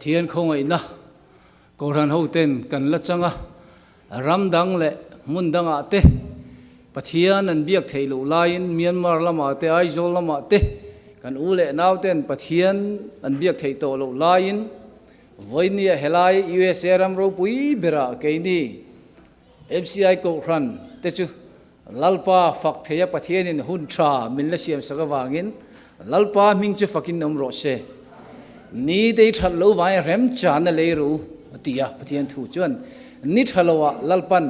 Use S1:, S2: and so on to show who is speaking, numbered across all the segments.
S1: Pathian khawngaihna Kohhran hoten kan la chang a, ram dang leh hmun dangah te Pathian an biak theih loh laiin Myanmar lamah te Aizawl lamah te kan u leh nau ten Pathian an biak theih tawh loh laiin vawinia helai USA ram ropui berah keini MCI Kohhran te chu Lalpa fak theia Pathianin hun tha min la siam sak avangin Lalpa hming chu fakin awm rawh se. Ni te i that lo vangin remchanna lei ru a ti a, Pathian thu chuan ni tha loah Lalpan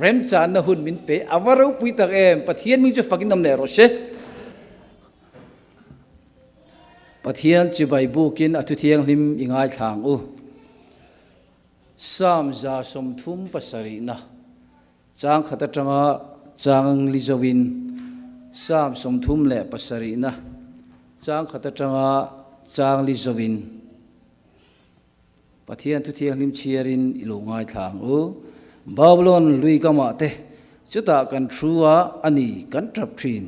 S1: remchanna hun min pe a va ropui tak em, Pathian hming chu fakin awm leh rawh se. Pathian chibai bukin a thuthianghlim i ngaithla ang u. Psalm 37na Chang khat atanga chang li zoin Psalm 37na chang khat atanga chang li zoin Pathian thu thianghlim chhiarin i lo ngaithla ang u. Babylon lui kamah te chutah kan thu a a ni kan tap thin,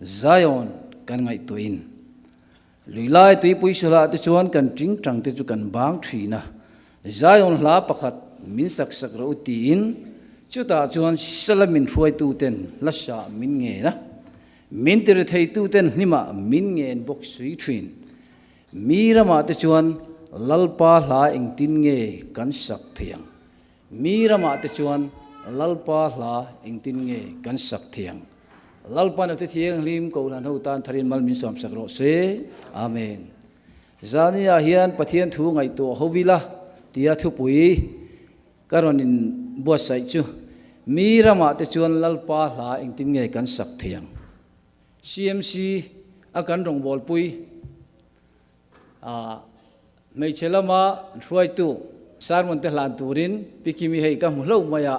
S1: Zion kan ngaihtuahin. Lui lai tuipui sulah te chuan kan tingtang te chu kan bang thin a, Zion hla pakhat min sak sak rawh u tiin chutah chuan sala min hruaitu ten hla sah min ngen a, min ti retheitu ten hlimah min ngen bawk sui thin. Mi ramah te chuan Lalpa hla engtin nge kan sak thei ang? Mi ramah te chuan Lalpa hla engtin nge kan sak thiang? Lalpa Naute Thianghlim Kohhran ho tan tharin mal min sawmsak rawh se. Amen. Zania hian Pathian thu ngaihtuah ho ila tia thupui ka rawn in buatsaih chu mi ramah te chuan Lalpa hla engtin nge kan sak thiang? CMC a kan rawngbawlpui a hmeichhe lama hruaitu sermon te hlan turin Pi Kimi hei ka hmu hlauh mai a,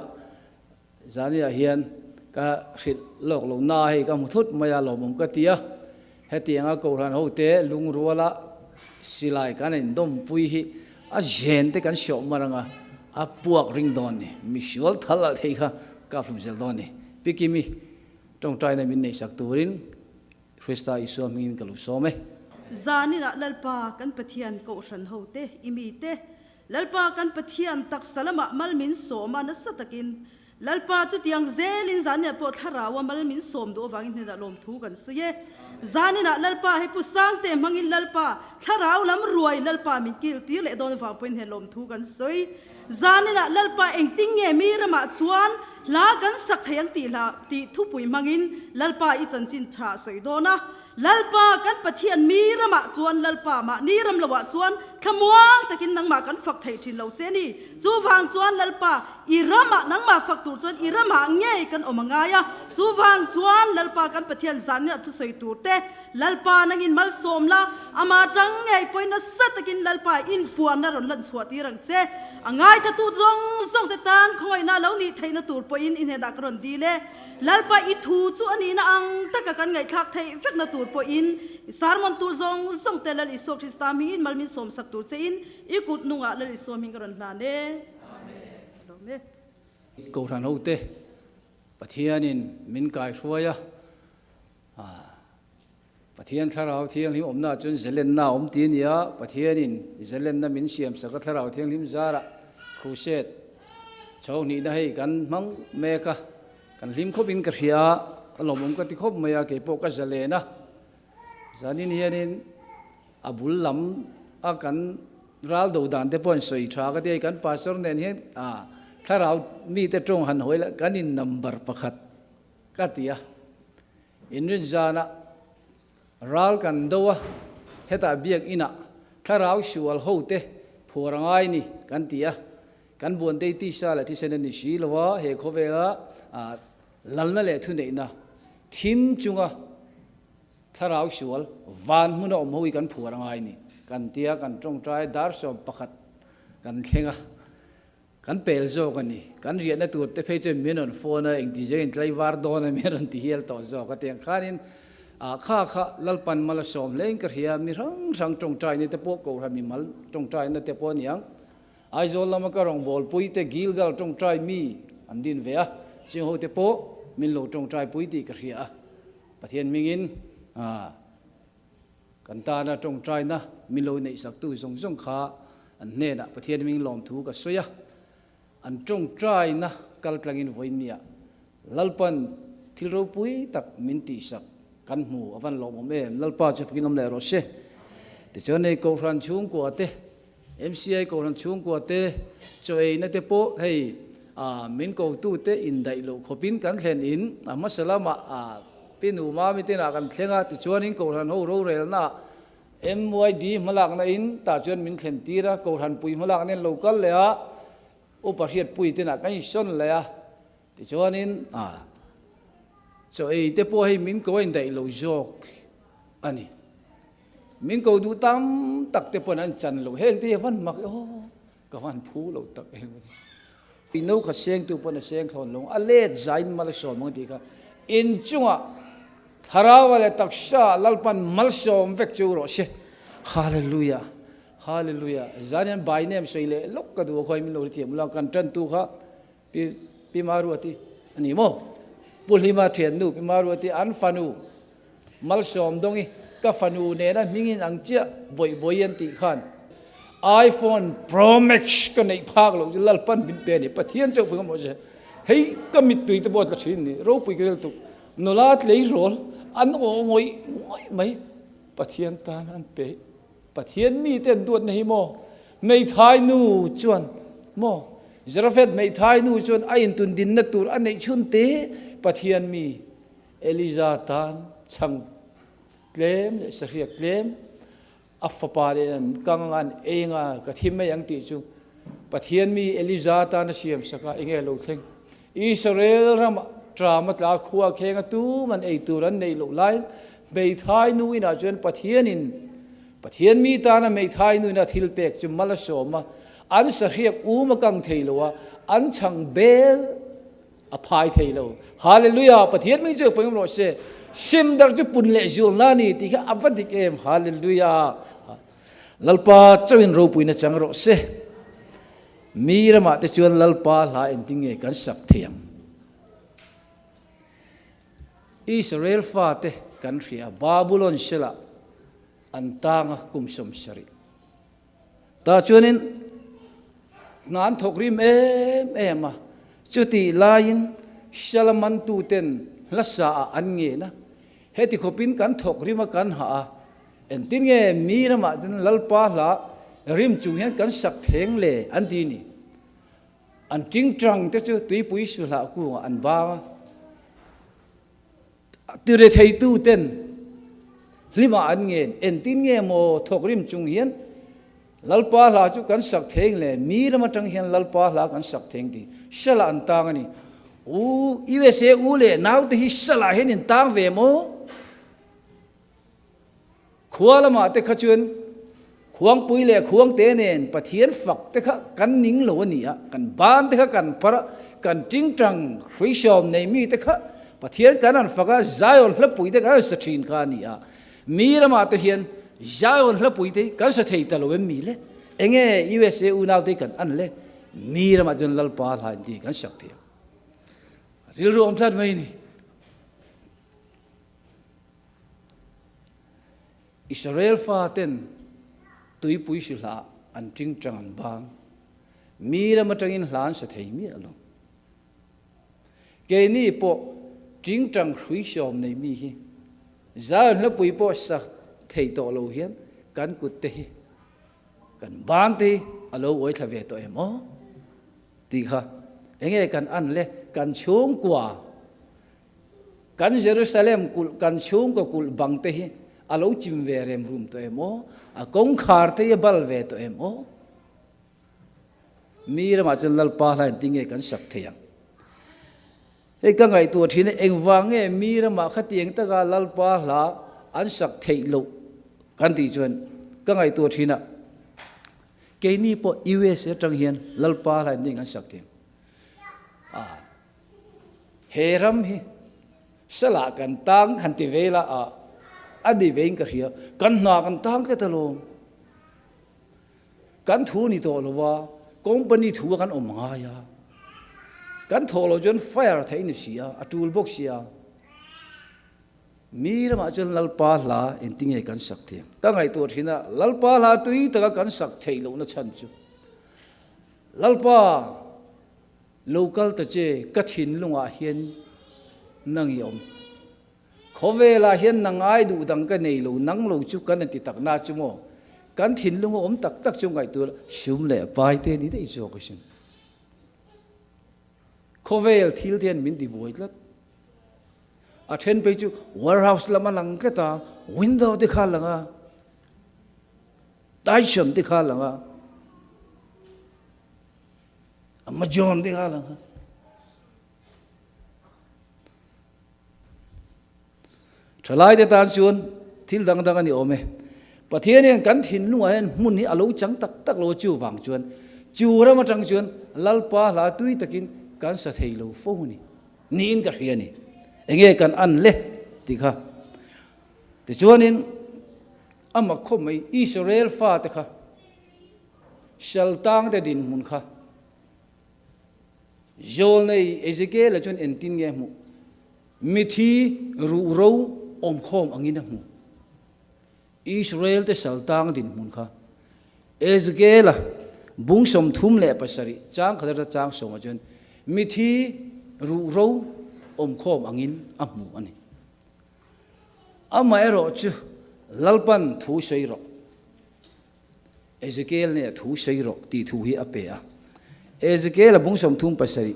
S1: Zaniah hian ka hrilh lawk lo na hei ka hmu thut mai a lawmawm ka ti a, hetianga Kohhran hote lungruala silai kan indawmpui hi a zen te kan hriawh mar anga a puak ring dawn ni, misual thal alh thei kha ka hlum zel dawn ni. Pi Kimi tawngtaina min neihsak turin Krista Isua hmingin ka lo sawm e.
S2: Zaninah Lalpa kan Pathian Kohhran hote i mite Lalpa kan Pathian taksa lamah mal min sawm a, nasa takin Lalpa chutiang zelin zaninah pawh thlaraua mal min sawm duh avangin hnenah lawmthu kan sawi e. Zaninah Lalpa hei Pu Sangte hmangin Lalpa thlarau lam ruai Lalpa min kil tir leh dawn avang pawhin hneh lawmthu kan sawi. Zaninah Lalpa engtin nge mi ramah chuan hla kan sak thei ang tih hla tih thupui hmangin Lalpa i chanchin tha sawi dawn a. Lalpa kan Pathian mi ramah chuan Lalpa mahni ram loah chuan thlamuang takin nangmah kan fak thei thin lo che ni. Chuvang chuan Lalpa i ramah nangmah fak tur chuan i ramah ngei kan awm a ngai a. Chuvang chuan Lalpa kan Pathian zanriah thusawi tur te Lalpa nangin malsawm la, ama tang ngei pawhin nasa takin Lalpa inpuanna rawn lan chhuah tir ang che. A ngaithatu zawng zawng te tan khawngaihna lo nih theihna tur pawhin i hnenah ka rawn dil e. Lalpa i thu chu a nihna ang taka kan ngaihthlak theih vekna tur pawhin i sermon tur zawng zawng te Lal Isua Krista hmingin mal min sawmsak tur chein i kut nungah Lal Isua hming ka rawn hlan e. Amen. Amen.
S1: Kohhran hote Pathianin min kaihruai a, Pathian Thlarau Thianghlim awmnaah chuan zelenna a awm ti a ni a, Pathianin zelenna min siamsak a Thlarau Thianghlim zarah Crusade chho hnihna hei kan hmang mek a, kan hlim khawpin ka hria a, a lawmawm ka ti khawp mai a, keipawh ka zalen a, zanin hianin a bul lam a kan ral do dan te pawh an sawi tha ka ti a, hei kan pastor nen hian Thlarau mite tawng han hawi la kan in number pakhat ka ti a. Inrin zana ral kan do a, hetah biak inah thlarau sual hote phuar a ngai ni kan ti a, kan buantei tisa leh thisen a ni si lo a, he khawvela lalna leh thuneihna thim chunga thlarau sual van hmuna awm ho hi kan phuar a ngai ni kan ti a, kan tawngtai dar 11 kan thleng a. Kan pel zawk a ni. Kan riahna tur te phei chuan min rawn phone a, engti zengin tlaivar dawn a min rawn ti hial tawh zawk a tiang khanin kha kha Lalpan mal a sawm hlein ka hria, mi hrang hrang tawngtaina te pawh Kohhran mi mal tawngtaina te pawh a ni ang. Aizawl lama ka rawngbawlpui te Gilgal tawngtai mi an din ve a, ching ho te pawh min lo tawngtaipui tih ka hria a. Pathian hmingin kan tana tawngtaina min lo neihsaktu zawng zawng kha. An hnenah Pathian hming lawmthu ka sawi a, an tawngtaina kal tlangin vawinia Lalpan thil ropui tak min tihsak kan hmu a van lawmawm em? Lalpa chu fakin awm leh rawh se. Tichuan hei Kohhran chhungkua te, MCI Kohhran chhungkua te chaw eina te pawh hei min kotu te indaih loh khawpin kan thlen in a hmasa lamah Pi Nu Mami te inah kan thleng a, tichuanin Kohhran ho rorelnaah MYD hmalakna in tah chuan min thlen tir a, Kohhran pui hmalakna in lo kal leh a, Upa Hriatpui te inah kan insawn leh a, tichuanin chaw ei te pawh hei min ko a indaih lo zawk a ni. Min ko duh tam tak te pawn an chan lo, heng te hi a van mak e aw, ka van phu lo tak em a ni. Ino kha sengtu pawn a seng thlawn lo, a let zain mal a sawm ang tih kha inchungah Thlarau leh taksa Lalpan malsawm vek chu rawh se. Hallelujah Hallelujah Zan hian by name sawi leh lawk ka duh a khawi min lo hrethiam ula kan tantu kha Pi Pi Maruati a ni maw? Pu Hlima thiannu Pi Maruati an fanu Malsawm dawngi ka fanu nena hmingin ang chiah bawih bawih an tih khan iPhone Pro Max ka neih phak loh chu Lalpan min pe a ni. Pathian chauh fing a maw che. Hei ka mittui te pawh a tla thin ni. Ropui ka tel tuk. Nula tleirawl an aw ngawih ngawih mai. Pathian tan an pe. Pathian mite an duatna hi maw? Hmeithai nu chuan maw? Zarephath hmeithai nu chuan a intun dinna tur a neih chhun te Pathian mi Eliza tan chhang tlem leh sahriak tlem a fapa leh an kang anga an ei anga ka thi mai ang tih chu Pathian mi Eliza tan a siam sak a, enge lo thleng? Israel ramah ṭam a tla khua kheng a tum an ei tur an neih loh laiin hmeithai nu inah chuan Pathianin Pathian mi tana hmeithai nu ina thil pek chu mal a sawm a, an sahriak um a kang thei lo a, an chhang bel a phai thei lo. Hallelujah! Pathian mi chu fawng rawh se. Sim dar chu pun leh zulna a ni tih kha a va dik em! Hallelujah! Lalpa chauhin ropuina chang rawh se. Mi ramah te chuan Lalpa hla engtin nge kan sak thei ang? Israel fate kan hria, Babulon selah an tang a kum 70. Tah chuanin hna an thawk rim em em a, chutih laiin Salaman tuten hla sa ah an ngen a, heti khawpin kan thawk rim a kan hah a, Engtin nge mi ramah chuan Lalpa hla rim chung hian kan sak theng le an ti ni. An tingtang te chu tuipui suhlah kungah an bang a. Tire theitu ten hlimah an ngen. Engtin nge maw thawk rim chung hian Lalpa hla chu kan sak theng le mi ram atang hian Lalpa hla kan sak theng ti salah an tang a ni. U USA u leh naute hi salah hian in tang ve maw? Khua lamah te kha chuan khuangpui leh khuangte nen Pathian fak te kha kan ning lo a ni a, kan ban te kha kan phar a, kan tingtang hruisawm nei mi te kha Pathian kan han fak a, Zion hlapui te kan han sa thin kha a ni a. Mi ramah te hian Zion hlapui te hi kan sa thei ta lo em mi le? Enge USA unau te hi kan an le? Mi ramah chuan Lalpa hla in ti kan sak thei ang. Rilru awm tlat mai a ni. Israel faten tuipui si hlah an tingtang an bang. Mi ram atangin hla an sa thei miah lo. Keini pawh tingtang hrui sawm nei mi hi Zion hlapui pawh sa thei tawh lo hian kan kut te hi kan ban te hi a lo uai thla ve tawh em aw tih kha enge kan an le kan chhungkua Kan Jerusalem kulh, kan chhungkaw kulh bang te hi a lo chim ve rem rum tawh em aw? A kawngkhar te hi a bal ve tawh em aw? Mi ramah chuan Lalpa hla engtin nge kan sak thei ang? Hei ka ngaihtuah thin a, engvang nge mi ramah khatiang taka Lalpa hla an sak theih loh kan tih chuan ka ngaihtuah thin a, keini pawh USA atang hian Lalpa hla engtin nge kan sak thei ang? He ram hi salah kan tang han ti ve ila a a ni vein ka hria. Kan hna kan tang tlat alawm. Kan thu ni tawh lo a, company thu a kan awm ngai a. Kan thawh loh chuan fire theih ni si a, a tul bawk si a. Mi ramah chuan Lalpa hla engtinge kan sak thiam? Ka ngaihtuah thin a, Lalpa hla tui taka kan sak theih lohna chhan chu Lalpa lo kal ta che ka thinlungah hian nang i awm. Khawvelah hian nang ai duh dang ka nei lo, nang lo chu kan inti tak na chu maw? Kan thinlunga awm tak tak chu ngaihtuah sum leh pai te ni daih zawk asin. Khawvel thil te hian min ti buai tlat. A then phei chu warehouse lam a lang tlat a, window te kha a lang a, Tyson te kha a lang a, Amazon te kha a lang a. Thalaite tan chuan thil dang dang a ni awm e. Pathian hian kan thinlungah hian hmun hi a lo chang tak tak lo a chu vang chuan chu ram atang chuan Lalpa hla tui takin kan sa thei lo fo a ni. Niin ka hria a ni. Enge kan an le tih kha. Tichuanin amah khawp mai Israel fate kha Shaltangte dinhmun kha Zawlnei Ezekiel-a chuan engtin nge a hmuh? Mithi ruhro awmkhawm angin a hmu. Israel-te saltang dinhmun kha Ezekiel-a bung 37 chang khat atanga chang sawmah chuan mithi ruhro awmkhawm angin a hmu a ni. Amaherawh chu Lalpan thu sawi rawh. Ezekiel nih a thu sawi rawh tih thu hi a pe a. Ezekiel a bung 37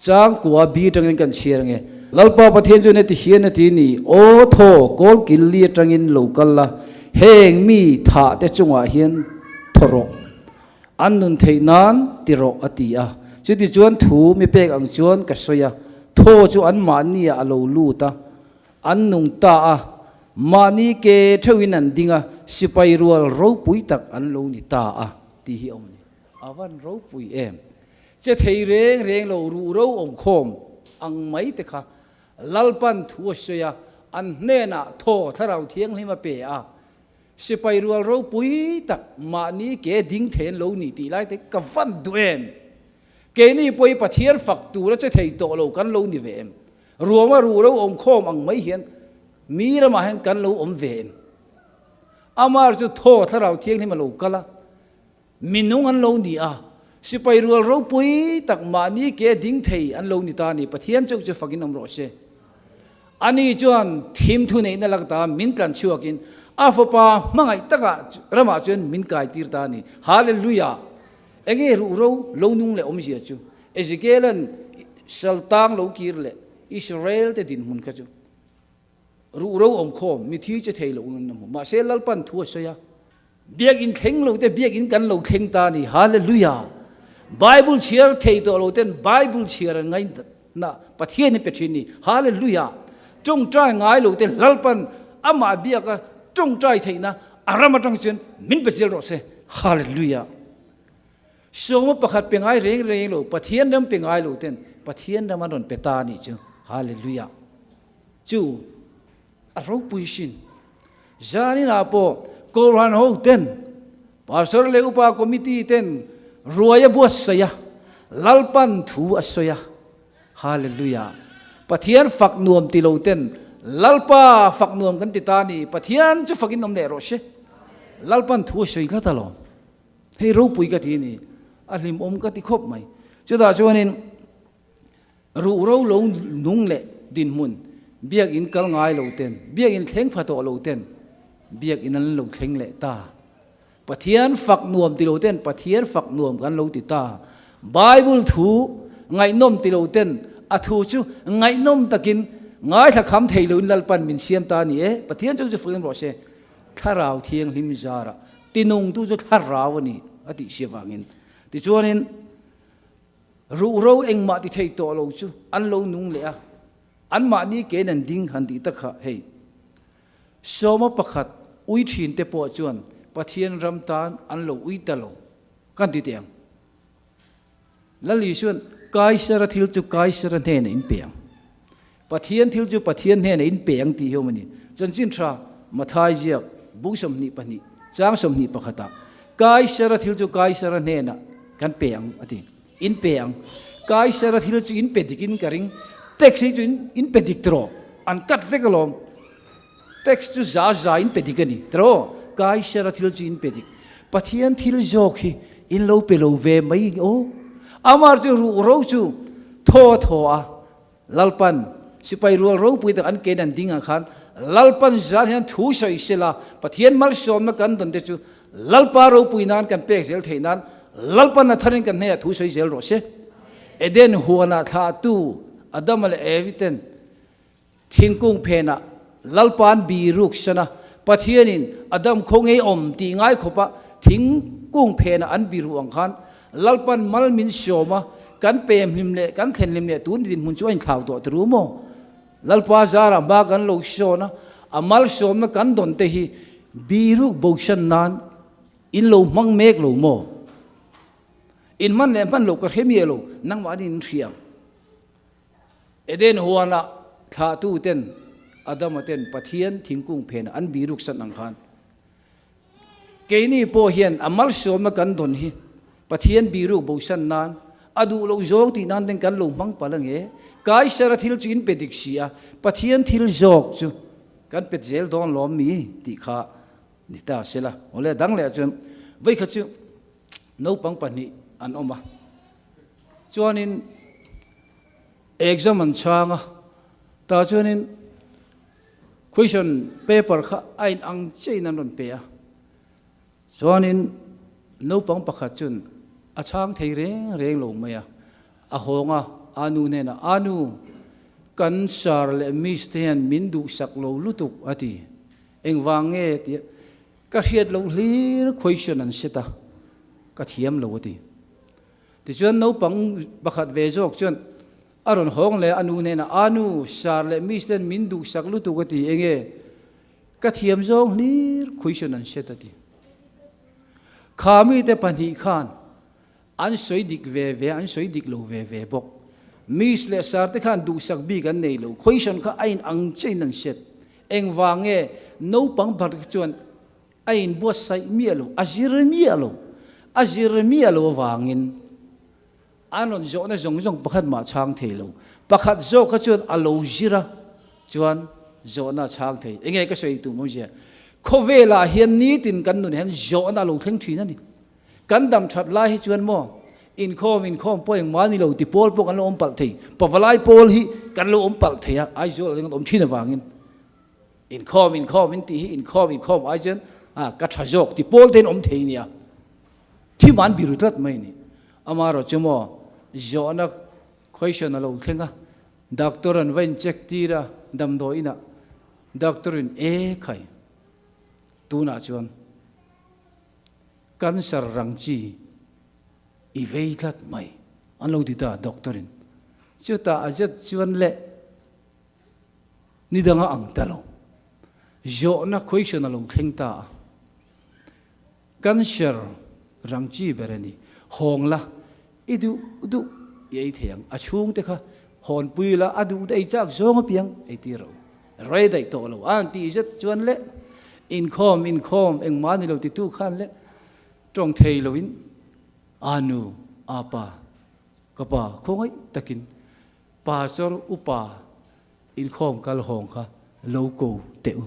S1: chang kua bi atangin kan chhiar ange. Lalpa Pathian chuan heti hian a ti ni, Aw thaw, kawl kil li atangin lo kal la, heng mi thah te chungah hian thaw rawh, an nun theih nan ti rawh a ti a. Chuti chuan thu mi pek ang chuan ka sawi a, thaw chu anmahniah a lo lut a, An nung ta a, mahni ke theuhin an ding a, sipai rual ropui tak an lo ni ta a, tih hi a awm a ni. A van ropui em! Che thei reng reng lo ruh ro awmkhawm ang mai te kha Lalpan thu a sawi a, an hnenah thaw Thlarau Thianghlim a pe a, sipai rual ropui tak mahni ke ding thei an lo ni tih lai te ka van duh em! Keini pawh hi Pathian fak tura che thei tawh lo kan lo ni ve em? Ruama ruh lo awm khawm ang mai hian mi ramah hian kan lo awm ve em? Amar chu thaw Thlarau Thianghlim a lo kal a, minung an lo ni a, sipai rual ropui tak mahni ke ding thei an lo ni ta a ni. Pathian chauh chu fakin awm rawh se. Ani chuan thim thu neihna lak ta min tlan chhuakin a fapa hmangaih takah ramah chuan min kai tir ta a ni. Hallelujah! Enge ruh ro lo nung leh awmzia chu? Ezekiel-a'n saltang lo kir leh Israel te dinhmun kha chu ruh ro awm khawm, mithi che thei loh in a hmu. Mahse Lalpan thu a sawi a, Biakinn thleng lo te biakinn kan lo thleng ta a ni. Hallelujah! Bible chhiar thei tawh lo ten Bible chhiar an ngaihna Pathian in pe thin ni. Hallelujah! Tawngtai ngai lo te Lalpan amah biaka tawngtai theihna a ram atang chuan min pe zel rawh se. Hallelujah! Sawma pakhat pe ngai reng reng lo, Pathian ram pe ngai lo ten Pathian ram an rawn pe ta a nih chu. Hallelujah! Chu a ropui hrin. Zaninah pawh Kohhran ho ten, Pastor leh Upa Committee ten ruai a buatsaih a, Lalpan thu a sawi a. Hallelujah! Pathian fak nuam ti lo ten Lalpa fak nuam kan ti ta a ni. Pathian chu fakin awm leh rawh se. Lalpan thu a sawi tlat alawm. Hei ropui ka ti a ni, a hlimawm ka ti khawp mai. Chutah chuanin ruh ro lo nung leh dinhmun biakinn kal ngai lo ten, biakinn thleng pha tawh lo ten biakinn an lo thleng leh ta. Pathian fak nuam ti lo ten Pathian fak nuam kan lo ti ta. Bible thu ngaihnawm ti lo ten a thu chu ngaihnawm takin ngaithla kham thei loin Lalpan min siam ta a ni e. Pathian chu chu fakin rawh se. Thlarau Thianghlim zarah tinungtu chu thlarau a ni a tih si avangin. Tichuanin ruhro engmah ti thei tawh lo chu an lo nung leh a, anmahni kein an ding han tih tak kha hei sawma pakhat ui thin te pawh chuan Pathian ram tan an lo ui ta lo kan ti teh ang. Lal Isuan, Kaisara thil chu Kaisara hnenah in pe ang. Pathian thil chu Pathian hnenah in pe ang tih hi awm a ni. Chanchin tha Mathai ziak bung 22, chang 21 ah, Kaisara thil chu Kaisara hnenah kan pe ang a ti. In pe ang. Kaisara thil chu in pe dikin ka ring. Tax hi chu in pe dik tiraw? An cut vek alawm. Tax chu za za in pe dik a ni tiraw? Kaisara thil chu in pe dik. Pathian thil zawk hi in lo pe lo ve mai aw. Amar chu ruh ro chu thaw a thaw a, Lalpan sipai rual ropui tak an kein an ding ang khan Lalpan zan hian thu sawi sela Pathian malsawmna kan dawn te chu Lalpa ropui nan kan pek zel theih nan Lalpan a tharin kan hnenah thu sawi zel rawh se. Eden huanah thlahtu Adama leh Evi ten thingkung phenah Lalpa'n biruk sana Pathianin Adam khaw ngei awm tih ngai khawpa thingkung phenah an biru ang khan Lalpan mal min sawm a, kan pem hlim leh kan thlen hlim leh tun dinhmun chu a inthlau tawh ta ru maw? Lalpa zarah hma kan lo sawn a, a malsawmna kan dawn te hi biruk bosan nan in lo hmang mek lo maw? In hman leh hman lo ka hre miah lo, nangmahni in hria ang. Eden huanah thlahtu ten Adama ten Pathian thingkung phenah an biruk san ang khan Keini pawh hian a malsawmna kan dawn hi Pathian biruk bosan nan, a duh loh zawng tih nan ten kan lo hmang palh ange. Kaisara thil chu in pe dik si a, Pathian thil zawk chu kan pet zel dawn lawm mi tih kha ni ta sela. Awle dang leh ah chuan vawikhat chu naupang pahnih an awm a, chuanin exam an chhang a, tah chuanin Question paper kha a in ang chiah in an rawn pe a, chuanin naupang pakhat chuan a chhang thei reng reng lo mai a, a hawng a, Anu hnenah, Anu, kan sir leh miss te hian min duhsak lo lutuk a ti, engvang nge tia ka hriat loh hlir question an set a, ka thiam lo a ti. Tichuan naupang pakhat ve zawk chuan A rawn hawng leh a nu hnenah, A nu, Sir leh Miss ten min duhsak lutuk a ti, enge ka thiam zawng hlir question an hriat a ti. Kha mite pahnih khan an sawi dik ve ve a, an sawi dik lo ve ve bawk. Miss leh Sir te khan duhsak bik an nei lo, question kha a in ang chiahin an hriat. Engvang nge naupang pakhat kha chuan a inbuatsaih miah lo, a zir miah lo, a zir miah lo avangin An rawn zawhna zawng zawng pakhat mah chhang thei lo. Pakhat zawk kha chuan a lo zir a, chuan zawhna a chhang thei. Enge ka sawi tum awmzia? Khawvelah hian nitin kan nun hian zawhna a lo thleng thin a ni. Kan dam that lai hi chuan maw, inkhawm inkhawm pawh engmah a ni lo ti pawl pawh kan lo awm palh thei. Pavalai pawl hi kan lo awm palh thei a, Aizawl ah hian kan awm thin avangin. Inkhawm inkhawm in tih hi inkhawm inkhawm ai chuan ka tha zawk ti pawl te in awm thei nia. Thim an biru tlat mai ni. Amaherawh chu maw zawhna question a lo thleng a, doctor an va in check tir a damdawi inah doctor in e khai tunah chuan cancer rang chi i vei tlat mai an lo ti ta doctor in. Chutah a zet chuan le Ni danga ang ta lo. Zawhna question a lo thleng ta a. Cancer rang chi ber a ni. Hawng la, i duh duh i ei thei ang. A chhungte kha hawnpui la, a duh ei chak zawng apiang ei tir rawh u. Rei daih tawh lo a han tih zet chuan le inkhawm inkhawm engmah ni lo titu khan le tawng thei loin a nu, a pa, ka pa khawngaih takin Pastor upa inkhawm kal hawng kha lo ko teh u,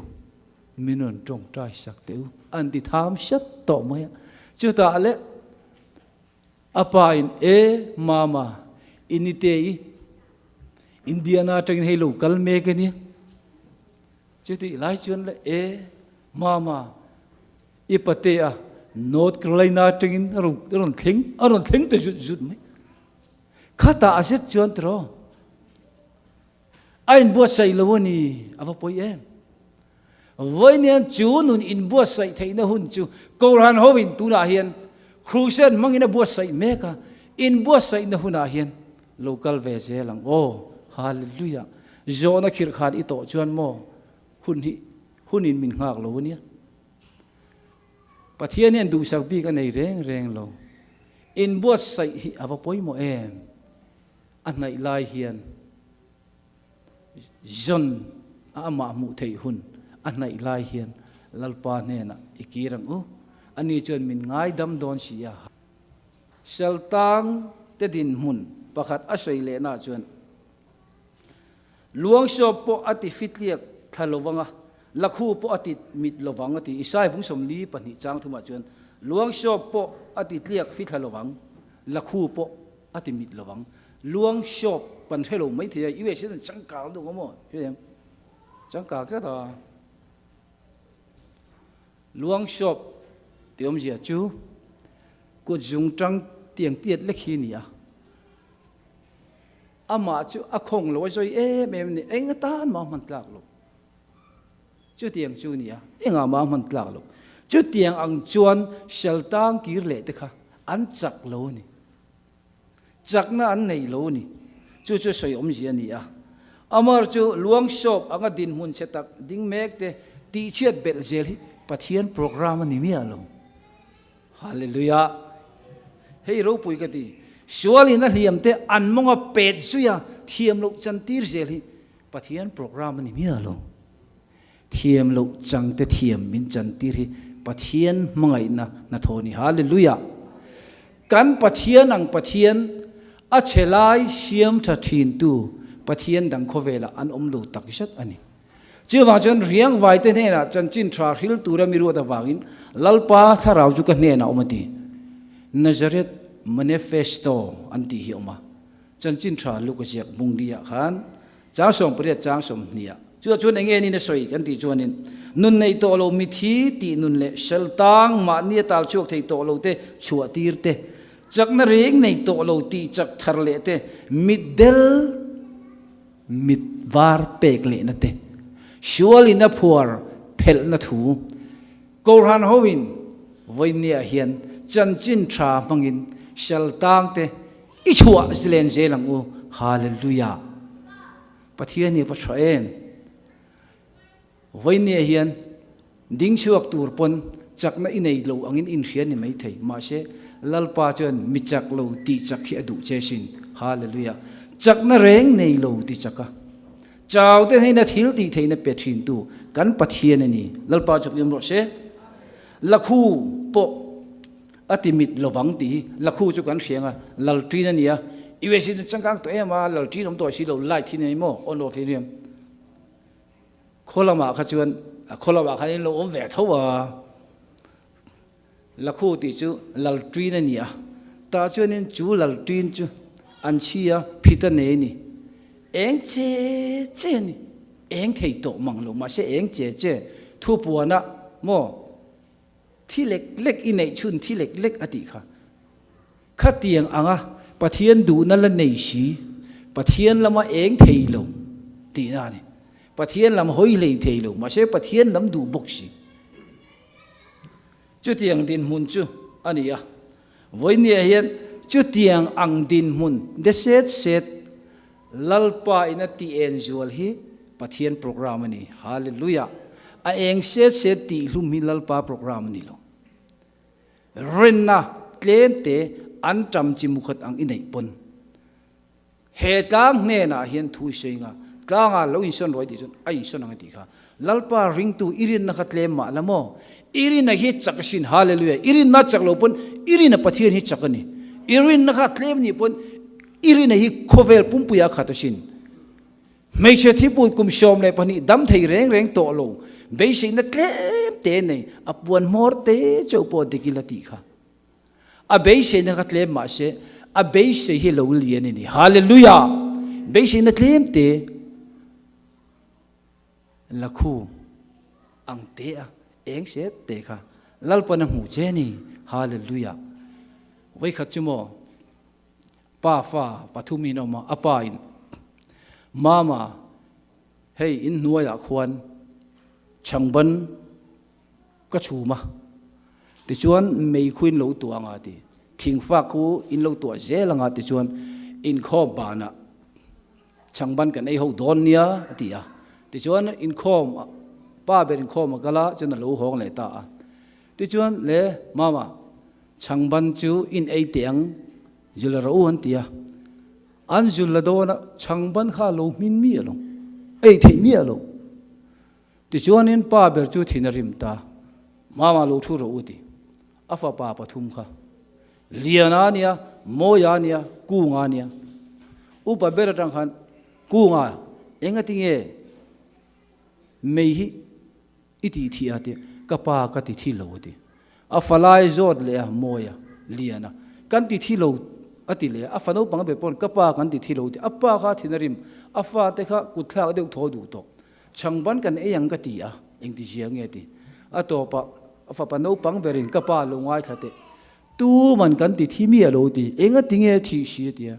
S1: min rawn tawngtai sak teh u, an ti tham hret tawh mai a. Chutah leh a pa in, E mama, i nite i Indiana atangin hei lo kal mek a nia. Chutih lai chuan leh, E mama, i pate a North Carolina atangin a rawn thleng, a rawn thleng ta zut zut mai. Khatah a zet chuan tiraw? A inbuatsaih lo a ni, a va pawi em? Vawiin chu nun inbuatsaih theihna hun chu Kohhran hoin tunah hian Crusade hmangin a buatsaih mek a, inbuatsaihna hunah hian lo kal ve zel ang aw. Hallelujah! Zawhna khirh khan i tawh chuan maw hun hi hunin min nghak lo a nia. Pathian hian duhsak bik a nei reng reng lo. Inbuatsaih hi a va pawimawh em? A hnaih lai hian John a amah hmuh theih hun a hnaih lai hian Lalpa hnenah i kir ang u. Ani chuan min ngaidam dawn si a. Saltang te dinhmun pakhat a sawi lehna chuan. Luang sawp pawh a ti fitliak thla lo vang a, lakhu pawh a ti mit lo vang a ti. Isai bung 42 chang thumah chuan, Luang sawp pawh a ti tliak fithla lo vang, lakhu pawh a ti mit lo vang. Luang sawp kan hre lo maithei a, USA chuan changkang deuh ang maw? Hre em? Changkang tlat a. Luang sawp tih awmzia chu kut zungtang tiang tiat lek hi a ni a. Amah chu a khawng lo a zawi em em a ni, eng atan mah hman tlak lo. Chutiang chu nia, engah mah hman tlak lo. Chutiang ang chuan sheltang kir leh te kha an chak lo a ni. Chakna an nei lo a ni. Chu chu sawi awmzia a ni a. Amar chu luang sawp anga dinhmun chhe tak ding mek te tihchhiat belh zel hi Pathian program a ni miah lo. Hallelujah! Hei ropui ka ti. Sualin a hliam te an mawnga pet zui a, thiam loh chan tir zel hi Pathian program a ni miah lo. Thiam loh chang te thiam min chan tir hi Pathian hmangaihna hnathawh a ni. Hallelujah! Kan Pathian ang Pathian a chhe lai siam tha thin tu Pathian dang khawvelah an awm lo tak zet a ni. Chuvang chuan riangvaite hnenah chanchin tha hril tura mi ruat avangin Lalpa thlarau chu ka hnenah awm a ti. Nazareth Manifesto an tih hi a awm a. Chanchin tha Luka ziak bungli-ah khan chang 80 chang 20 ah chutah chuan eng nge niin a sawi kan tih chuanin nun neih tawh lo mithi tih nun leh sel tang mahni a tal chhuak thei tawh lo te chhuah tir te, chakna reng nei tawh lo tih chak thar leh te, mitdel, Mit var pek lehna te, sualin a phuar phelhna thu, Kohhran hoin vawinia hian chanchin tha hmangin sal tang te i chhuah len zel ang u. Hallelujah! Pathian hi a va tha em! Vawinia hian ding chhuak tur pawn chakna i nei lo angin inhria ni maithei. Mahse, Lalpa chuan mi chak lo tih chak hi a duh che sin. Hallelujah! Chakna reng nei lo ti chak a. Chau te hneina thil tih theihna pe thintu kan Pathian a ni. Lalpa chak i awm rawh se. Lakhu pawh a ti mit lovang tih hi lakhu chu kan hria anga lalṭin a ni a. USA chu changkang tawh em a, lalṭin awm tawh si lo, light hi nei maw? On off hi riam. Khaw lamah kha chuan, khaw lamah khan in lo awm ve tho a, Lakhu tih chu Lalṭin a ni a, tah chuanin chu Lalṭin chu an chhi a, phit a nei a ni. Eng che che a ni, eng thei tawh mang lo, mahse eng che che thupuana maw thi lek lek i neih chhun thi lek lek a tih kha. Khatiang anga Pathian duhna la nei si, Pathian lama eng thei lo tihna a ni. Pathian lam hawi hlei thei lo, mahse Pathian lam duh bawk si. Chutiang dinhmun chu a ni a. Vawinia hian chutiang ang dinhmun de set set Lalpa in a tih en zual hi Pathian program a ni. Hallelujah! A eng set set tih hlum hi Lalpa program a ni lo. Rinna tlemte an tam chi mukhat ang i neih pawn he tlang hnenah hian thu i sawi nga, tlangah lo insawn rawih tih chuan a insawn ang a tih kha. Lalpa ringtu i rinna kha tlem mah la maw? I rinna hi chak asin, Hallelujah! I rinna chak lo pawn i rinna Pathian hi chak a ni. I rinna kha tlem nih pawn i rinna hi khawvel pumpuia khat asin. Hmeichhe thiput kum 12 dam thei reng reng tawh lo, beiseihna tlem te nei, a puan hmawr te chauh pawh dik ila tih kha. A beiseihna kha tlem mah se, a beisei hi lo lian a ni. Hallelujah! Beiseihna tlem te lakhu ang te a eng set te kha Lalpan a hmuh che a ni. Hallelujah! Vawikhat chu maw? Pa fa pathum in a awm a, a pa in, Mama, hei in hnuaiah khuan chhangban ka chhum a, tichuan mei khu in lo tuah anga ti, thingfak khu in lo tuah zel anga tichuan inkhawm banah chhangban kan ei ho dawn nia a ti a, tichuan inkhawm pa ber inkhawm a kal a, chuan a lo hawng leh ta a, tichuan le Mama, Chhangban chu in ei teh ang, zil rawh u an ti a. An zil la dawn a, chhangban kha a lo hmin miah lo, ei theih miah lo. Tichuanin pa ber chu thin a rim ta, Mama lo thu rawh u ti. A fapa pathum kha, Liana a nia, Mawia a nia, Kunga a nia. Upa ber atang khan Kunga. Engatinge mei hi i tih thih a ti, ka pa ka ti thi lo a ti. A fa lai zawt leh a, mawi a, lian a, kan ti thi lo a ti leh a, a fa naupang ber pawn ka pa kan ti thi lo a ti. A pa kha thin a rim, a fate kha kut thlak deuh thaw duh tawh. Chhangban kan ei ang ka ti a, engti zia nge ti. A tawpah a fapa naupang berin ka pa lo ngaithla teh, tuman kan ti thi mi a lo ti, engati nge thih si a ti a.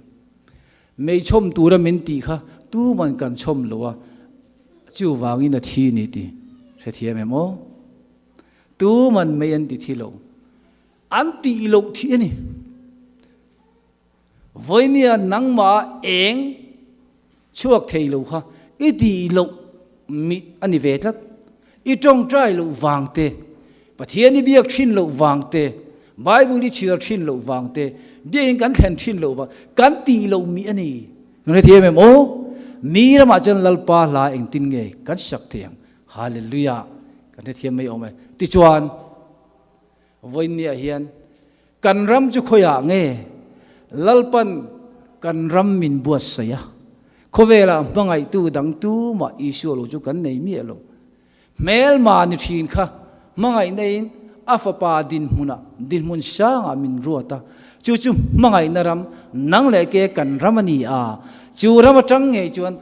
S1: Mei chhawm tura min tih kha tuman kan chhawm lo a, chuvangin a thi ni ti hrethiam em aw? Tuman mei an ti thi lo, an tih loh thih a ni. Vawinia nangmah eng chhuak thei lo kha i tih loh mi a ni ve tlat. I tawngtai loh vang te, Pathian i biak thin loh vang te, Bible i chhiar thin loh vang te, biakin kan thlen thin loh vang, kan tih loh mi a ni. Kan hrethiam em aw? Mi ramah chuan Lalpa hla engtin nge kan sak thei ang? Hallelujah! Kan hrethiam mai awm e. Tichuan, vawiinniah hian kan ram chu khawiah nge Lalpan kan ram min buatsaih a? Khawvelah hmangaihtu dang tumah Isua lo chu kan nei miah lo. Hmelma ni thin kha hmangaihna in a fapa dinhmunah dinhmun sangah min ruat a, chu chu hmangaihna ram nang leh ke kan ram a ni a, chu ram atang ngei chuan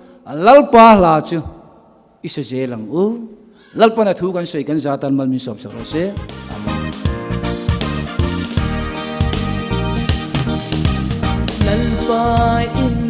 S1: Lalpa hla chu i sa zel ang u. Lalpan a thu kan sawi kan za tan mal min sawm sak rawh se. Amen.
S3: Lalpa in.